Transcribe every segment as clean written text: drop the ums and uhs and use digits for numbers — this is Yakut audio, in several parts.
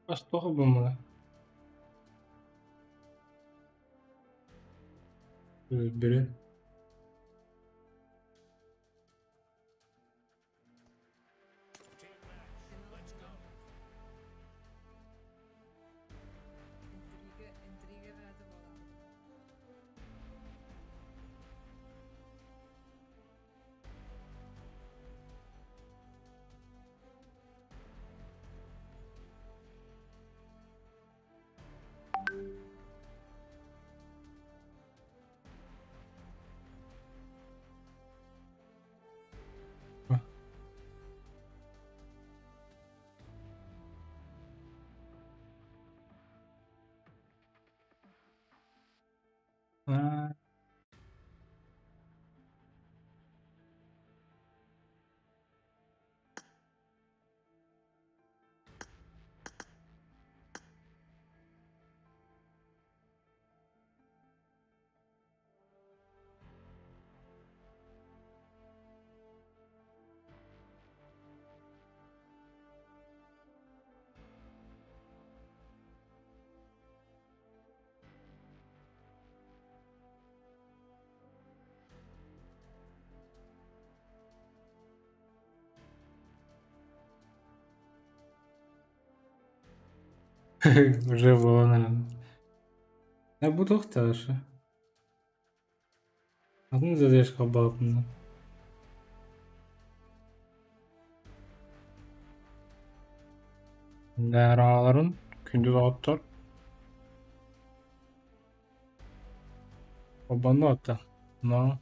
Ас туох булмула? Бөрө. Интрига, интрига бөҕөтө буолан. Аа. Уже было, наверное. Я буду хорошо. Атын задержка баалатынна. Даараларын күндү доҕоттор Холбонно атта. Но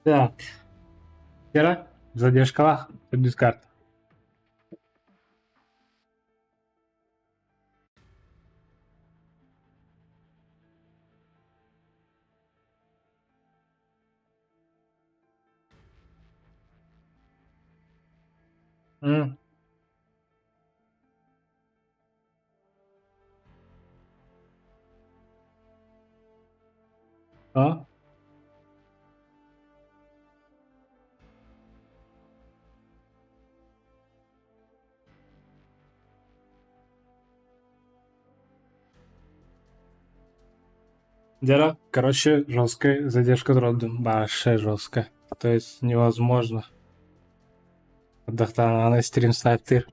Так. Вчера задержкалаах үрдүс карта. М. А? Дера, короче, жесткая задержка родом. Вообще жесткая. То есть невозможно. Отдохтан стрим снайптыр.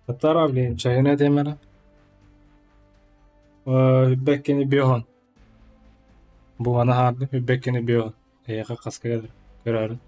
Татара, блин, чайна темера. Беккини биоһон. Бу аны хаарды беккини биоһон. Эйэхэ хаска кэлэр көрөөрүн.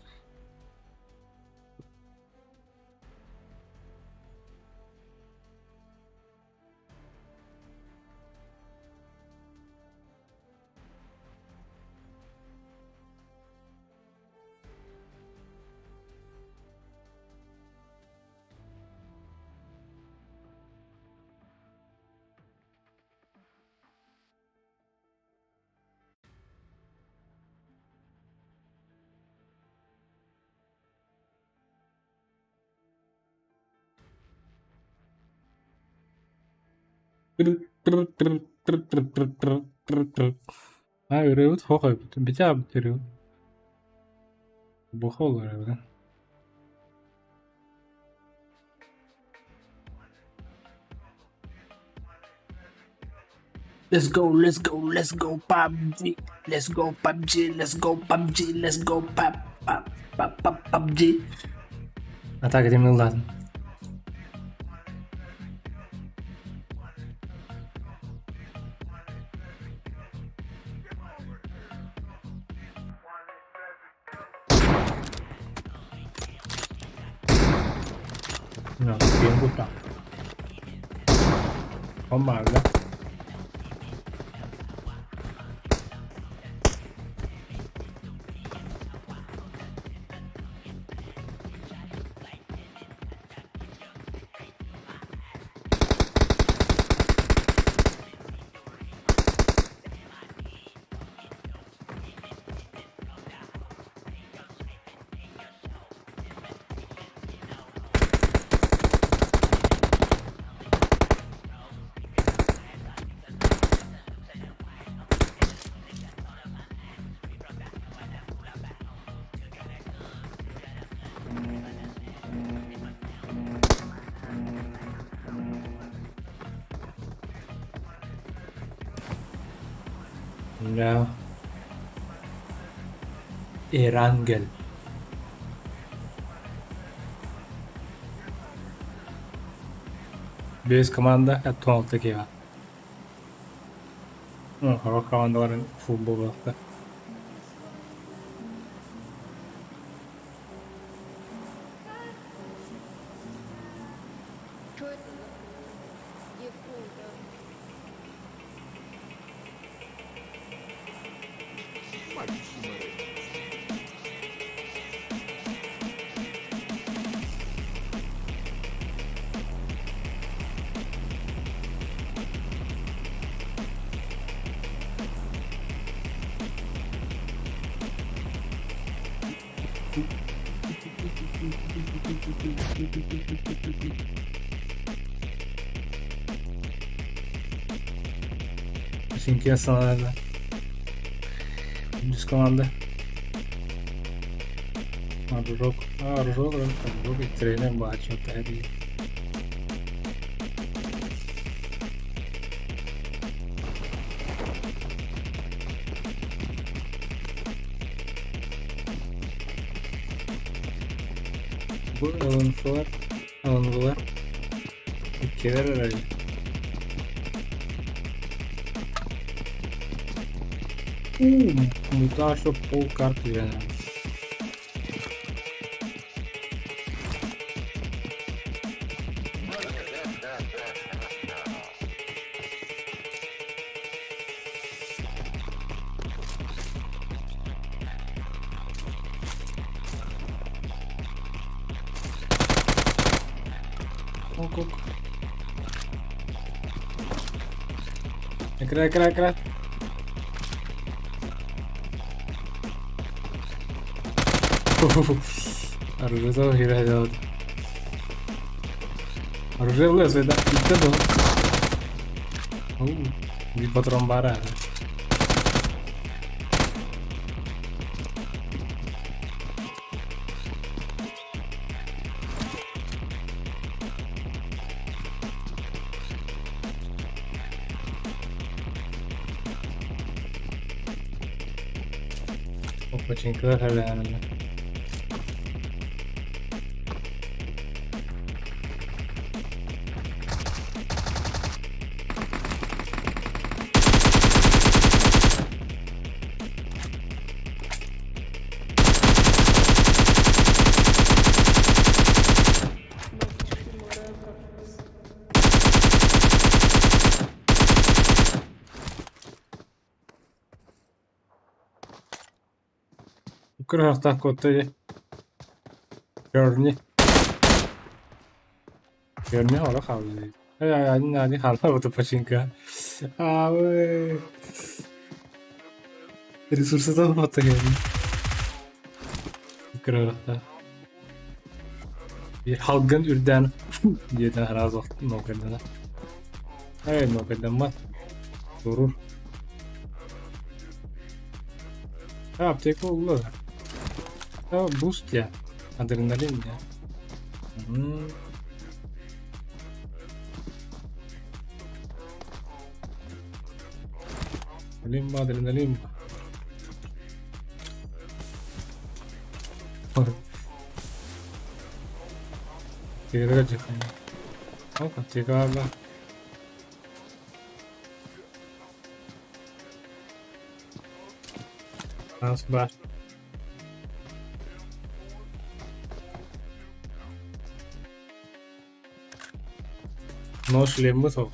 Аа ырыабыт суох эбит, битэ ырыабыт. Буха олорор Let's go, let's go, let's go PUBG. Let's go PUBG, let's go PUBG, let's go pub pub pub pub PUBG. А так этим ладно. No, bien gusta. Bombarda. Кимнээх Эрангел. Биэс команда 16 киһи. Сорох командаларын футболлаахтар. Чё это за Где фул, да? Синкия санаата Үс команда. Аржок, Аржок, Аржок тренер бачу тэри. Бу ЛНФлар, ЛНВлар иккилэр эрэ. Муташа пол карты верно. Ок, ок. Экран, экран, экран. Оружие хирэ Оружие лезвие, да? Итте да. Биир патрон баара. Опаченькалар хэлээннэ. Кырыһахтаах куотта дии. Көрүнү. Көрүнү оро хаалла дии. Ай хаалла починка. Аабы. Ресурсы болбатта кэлин. Кырыһахтаах. Биир халгын үрдээн диэтэ араас нокердана. Ай нокердаммат. Турур. Аптека булла. Буст я. Адреналин я. Лимба, адреналин. Тигрэ О, аптека Раз, два. Нож шлемы суох.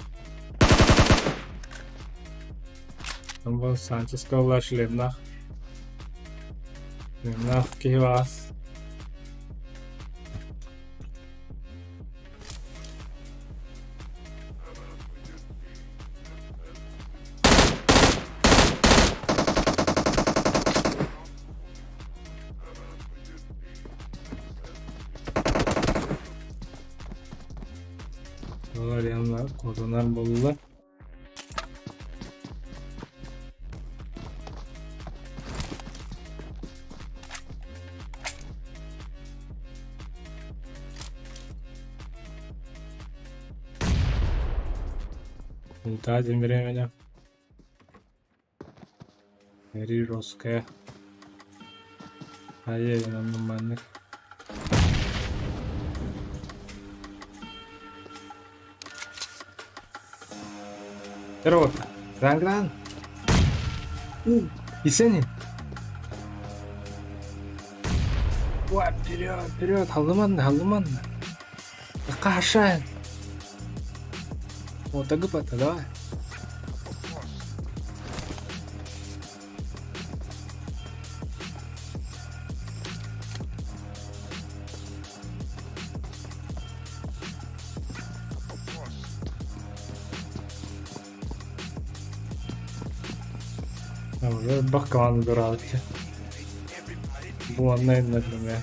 Бу Санческа ылар шлемнаах. Шлемнаах киһи баас. Олар янна куотунар буоллулар. Лутать тем временем. Рижовская. Хайа маннык. Здорово. Рангран. Есенин. Ой, вперед, вперед, халыманна, халыманна. Кашан. Вот так гыпата, давай. Элбэх команда тураабыт Бу манна например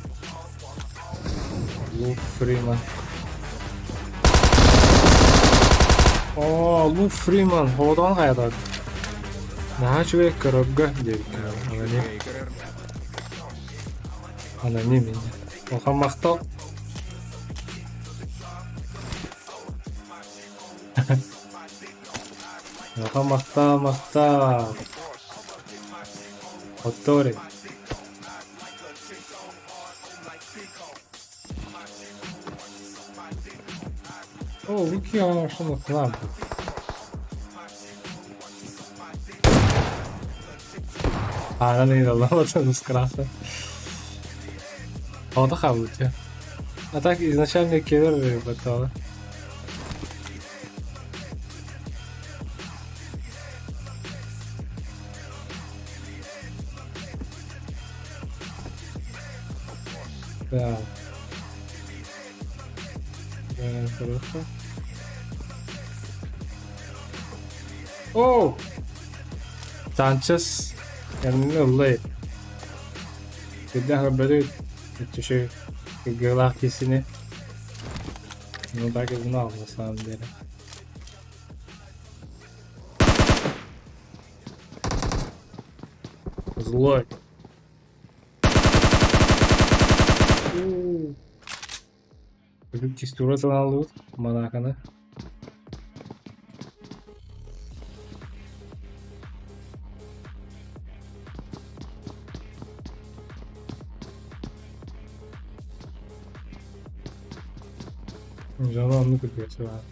Лу Фриман. Оо, Лу Фриман хоҕотоҕун хайата. Наһаа үчүгэй көрөргө диэбиккин аноним. Аноним инньэ. Улахан махтал. Улахан махтал, махтал. Оттори. О, Луки машина к нам. Аана ыйыталлаабатын скраса. Оҕото хаалбыт А так изначально кевер баттала. Да. Да, хорошо. О! Санчес кэннин ылла Сирдээх көрбөтүгүт өттүшү кыргыылаах киһини. Ну так и знал на самом деле. Злой. Бүгүн текстура сыаналыыбыт манааканы. Дьоно оннук үрдүгэр баар.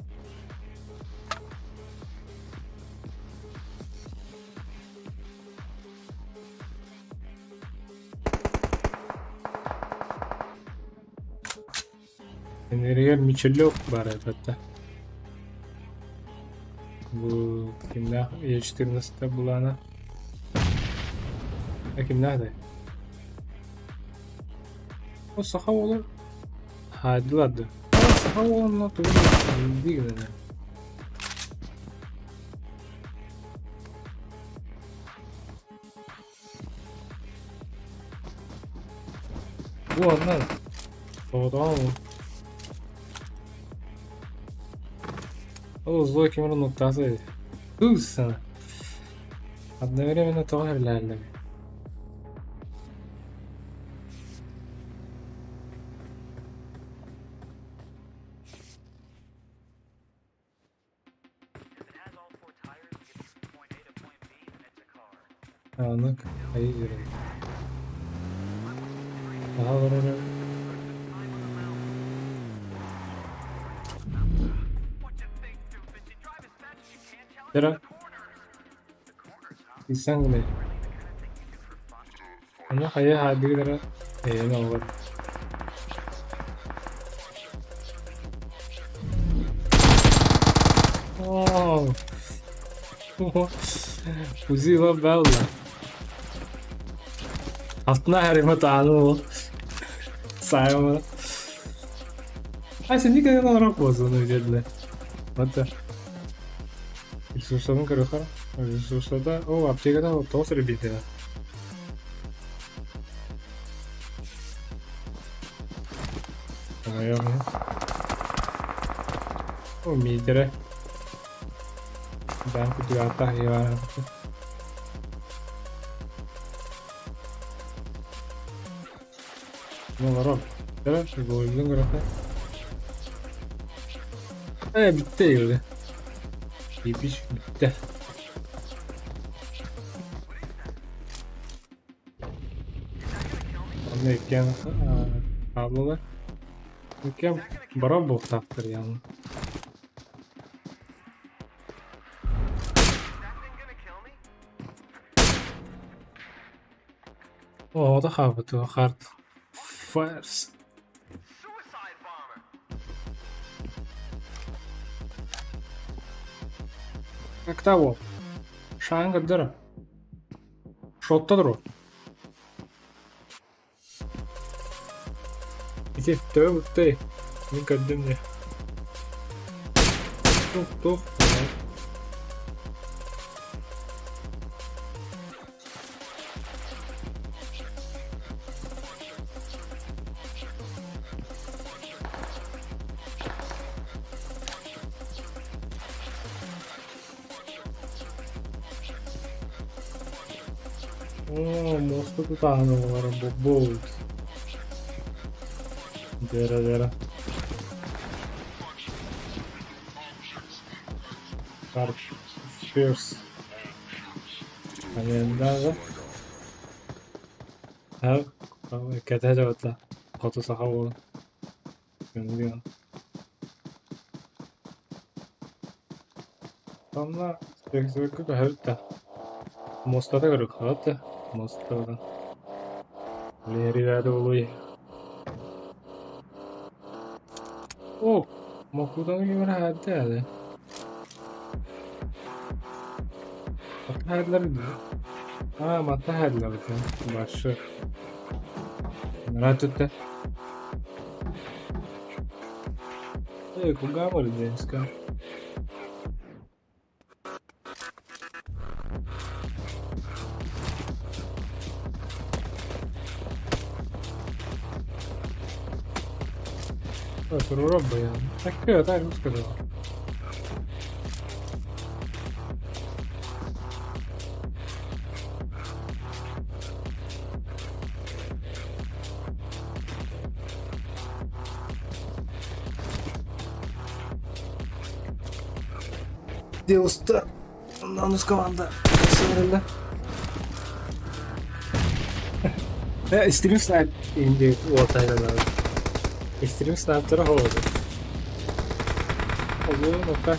Иннилэригэр Мичелек баар этэ. Бу кимнээх Е14 былаана? Э кимнээх да? О саха уола хаайдылар да. Саха уолун тугу дии гынна. Бу онно соҕотоҕун Ол злой кимир нуктасы Кыыс Одновременно тоҕо иһиллээллэр Анык хайыы диэн Аһа олорор Эрэ Исаң гынай Онно хайа хаардыгыт эрэ эйиэнэ олор Оо Узила Белла. Алтына хариматааны Саймон. Ася никогда на рок буолсун Вот. Ресурсабын көрүөххэ. Ресурсата, о, аптеката тоҕус эрэ биэрдилэр. Хомойуох О, миитэрэ. Даан кутуйааттаах Иван. Ну, ворон. Дальше голубин графа. Э, bitti girdi. Епич bitti. Онно иккиэн хааллылар. Иккиэн барар буолуохтаахтар явно. Оҕото хаалбыт Hard First. Как того? Шаан көрдөрө. Шотта туру. Ити төбө буттай. Мин көрдүм дьэ. Тух тух. Оо, муоста тутааһын оҕолоро бобуут. Дера дера. Dark Fierce. Арендаҕа кэтэ дьабыта хоту саха уола көҥүлүөн. Онно сексүөккэ көһөбүт да муостата көрүөххэ да муостата Лерияда буолуой. О, мокутаны ким эрэ хаадда Матта дии. Аа, матта хаадылар Баршы. Нара түттэ. Эй, куга бар Туруорар Такая, так сказала. Диуста Нанус команда сыырылла. Стрим снайп инди уотайлар. Стрим снайптера холоду. Олуун укас.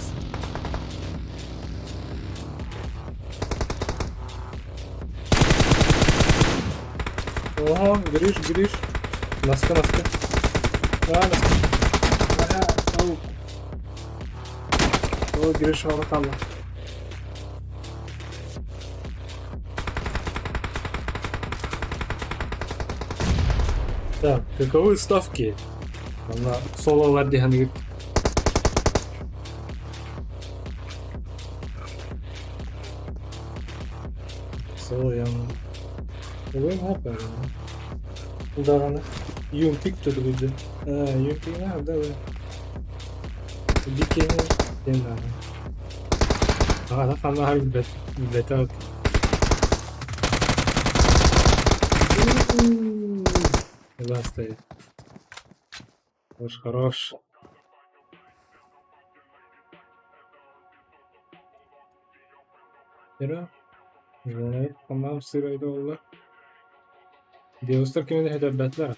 Ого, Гриш, Гриш. Наска, наска. А, наска. Ага, ау. О, Гриш оҕо хаалла. Так, каковы ставки? Манна сололар диһаныгыт. Соло ян. Улуйм хаппа. Даҕаны. Юмпик тутугуйда. А, юмпик да, да. Бикини диэн даҕаны. Аҕата ханна билбэт билбэтэ Ластай. Хорош, хорош. Эрэ, Звонок сырайда буолла. Девустар кими да этэрбэтилэр.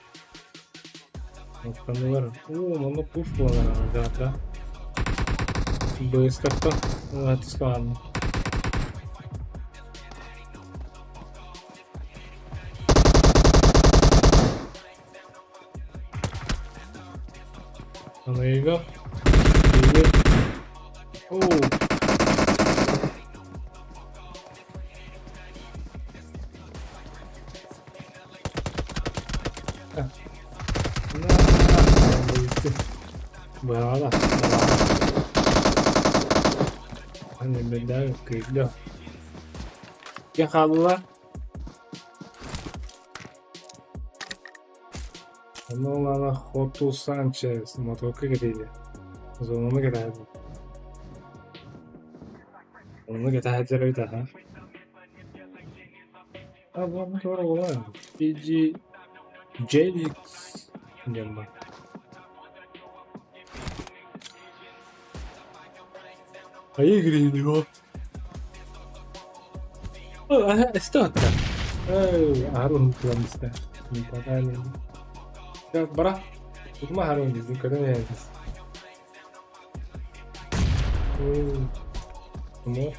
Махтаналар. Оо, манна пуш буолар аҕа Быыстапка атыскаан. Аныйга. Оо. Быһаҕа кыйда. Ким хаалла? Онно Хоту Санчес мотуока кэтиилэ. Зонаны кэтэһэбит. Онно кэтэһэллэр эбит аха. А буолла туора буолла. PG JX диэн баар. Поиграли его. Что это? Аһар уһун истэ. Бара. Утума аһар уһун көтөн иһэбит. Смог.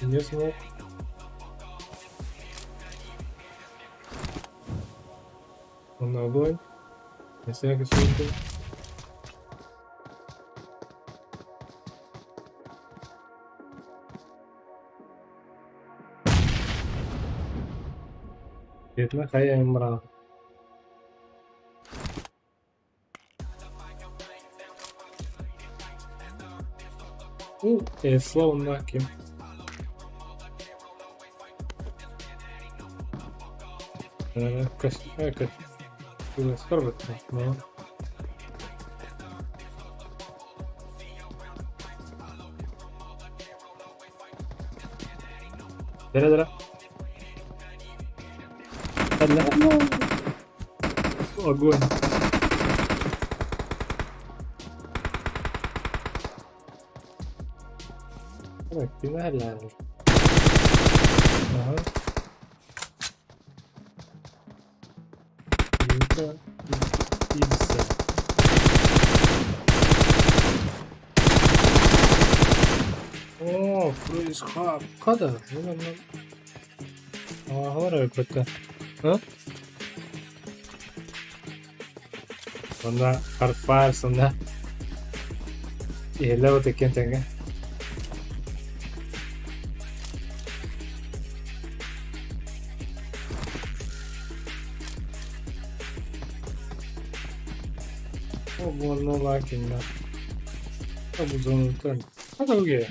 Не смог. Он огонь. На всякий случай. Етме хайа имра. Словно ким. Скоро. Дара. Огонь. Ага. И все. О, происходит. Аҕалар көттө. Онно Харфаар сонно иһиллэ вот иккиэн тэҥҥэ. О, лакинна. Бу зонуттан. Хата уге.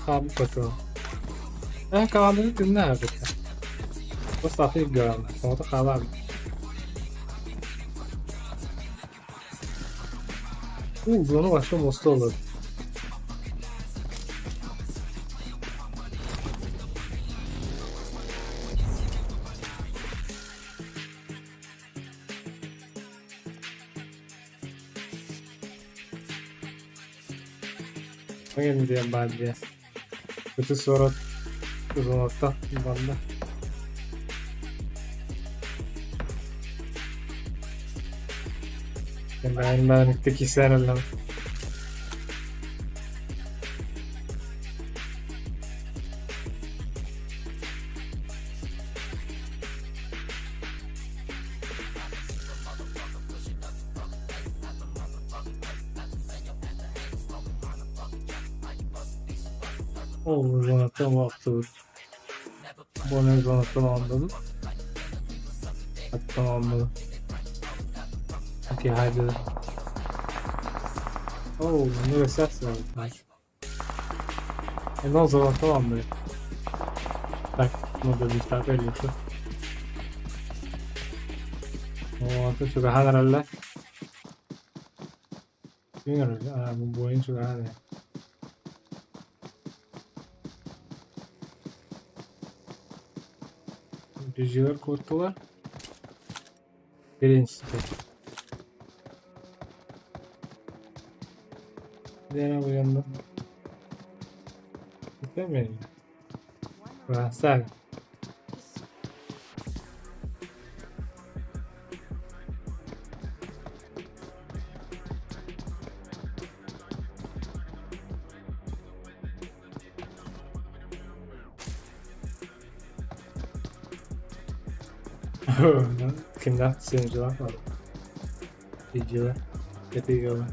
Хаампато. Э, кааны түннэ бит. Бу сафи ган. Сота халан. У, зону вообще мостолы. Диэн баар диэ. Ити суорат зонатта банна. Баан икки кисэрэллэн. Ол зонаттан вақтыбыт. Бу зонаттан almadım. Hatta almadım. Okey haydi. Oh, bunu göstersin. E o zaman tamam mı? Так, надо быстро лучше. О, тут чугахан аралла. Буин чугахан. Düzüyor kurttular. Birincisi. Diğer bu yanında. Değil mi? Sen. Kimler? Seyirciler var. Seyirciler. Kötü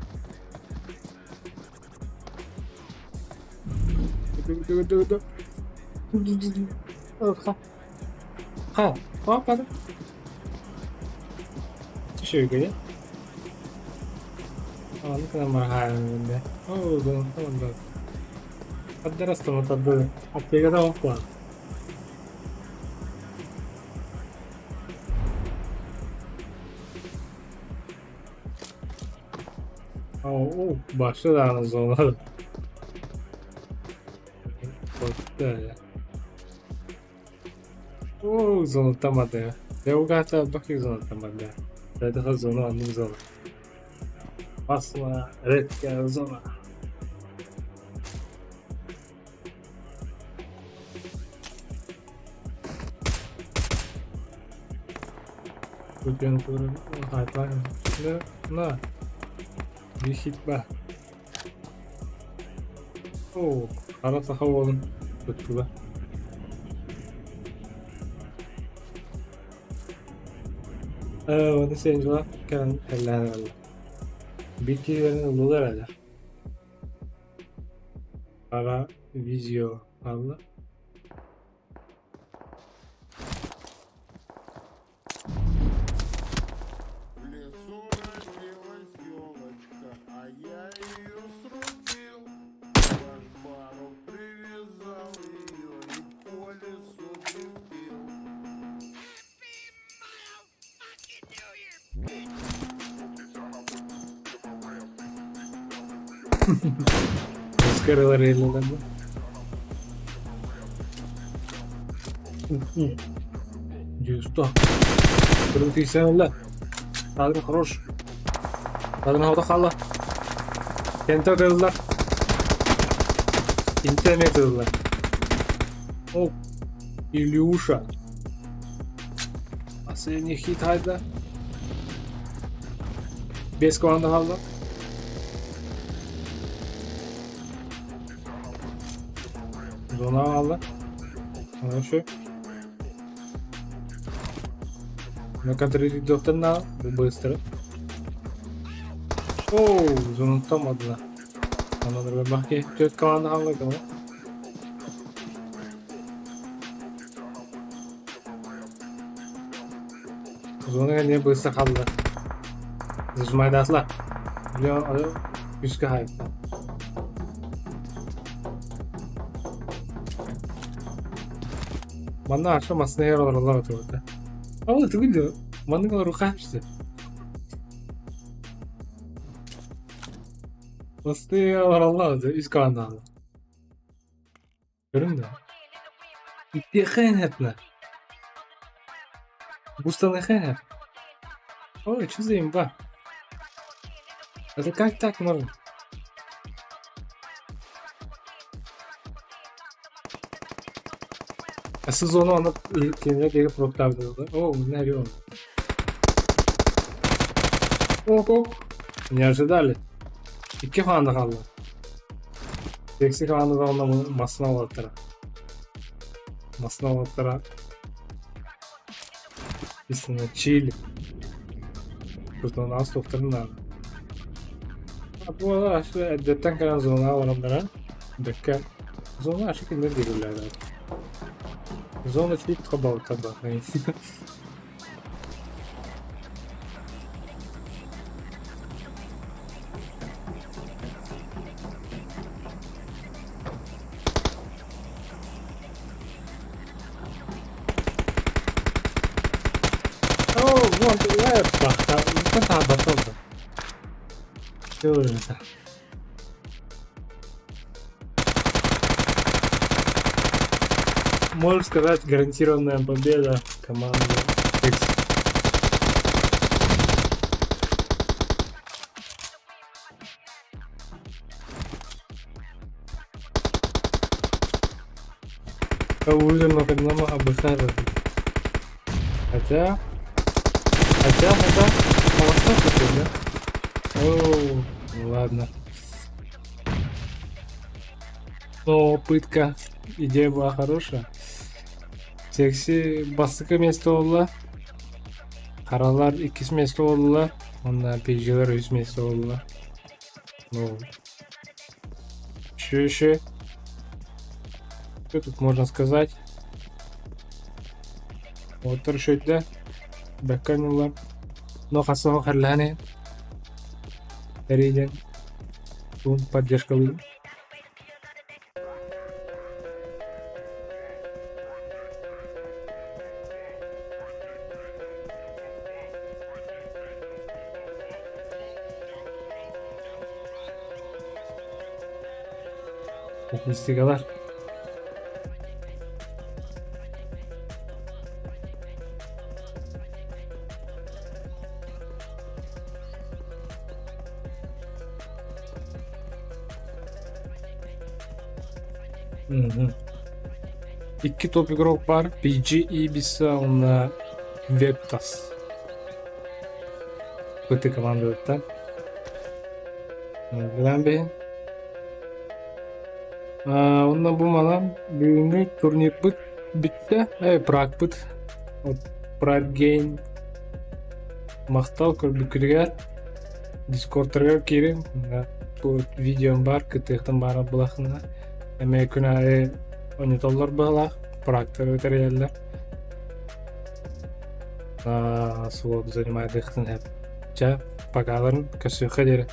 Ha, hop. Şöyle. Oh, tamam. Addera Applicata qua. Oh, başla zona. Oh, зона тамада. Я угата бахи зона тамада. Это зона, не зона. Опасная, редкая зона. На, висит ба. Оо, хара саха уолун туттула. Оны сен кэлэн эллээн ылла. Биир киһилэрин ыллылар эрэ. Хара видео хаалла. В лесу родилась елочка, а я ее срубил. К бару привязал ее и по лесу пил. Скорилар эллилэр Дюсто. Крутыйся ылла. Кадры хорош. Кадрын хото хаалла. Кентэ ытыллар. Интэ эмиэ ытыллар. О, Илюша. Последний хит хайда. Без команда хаалла. Зона хаалла. Хорошо. На контролируй быстро. Оо, зонаттамадылар. Анадыр бахки түөрт команда хаалла кого. Зона не быстро хаалла. Зажимайдаатылар. Үскэ хайта. Манна аша массына олороллор отурбута. Ол тугун маннык олоруха Массына олороллор үс команда Көрүҥ да. Иттиэххэ иһэтинэ. Бустаныхха иһэр. Ой, что за имба? Это как так можно? Сезону аны кинилэр диэки пробтаабытылар. О, не Ок, Не ожидали. Икки хаанда хаалла. Текси хаанда онно массына олоттара. Массына олоттара. Истинно чили. Просто нас тохторун наада. Бу эрдэттэн кэлэн зонаҕа баран баран, бэккэ зона ашы кинилэр диэки Зона чуть хабалта О, вот, это Все это. Можно сказать, гарантированная победа команды X. Хотя, хотя, хотя, холостой да? Оу, ладно. Но пытка, идея была хорошая. Секси бастакы миэстэ буолла. Харалар иккис миэстэ буолла. Уонна PG-лэр үс миэстэ буолла. Ну, еще еще. Что тут можно сказать? Вот да? Бэкканылар. Но хасаҕа харлааны. Эрийден. Туун поддержкалыыр. Статистикалар. Мгм. Икки топ игрок баар PG Ibiza уонна Vectas. Пыты командатыттан. Билэн бэйин. Онно бу манан бүгүҥҥү турнирбыт бүттэ. Э, Прагпыт. Праг Гейм махтал көрбүккүтүгэр Дискордтарыгар киириҥ. Бу видеом баар, кыттыахтан баара былахына. Эмиэ күн аайы ойнотоллор быһалаах, практары тэрийэллэр. Суол занимайдыахтын сөп. Чэ, пока көрсүөххэ диэри.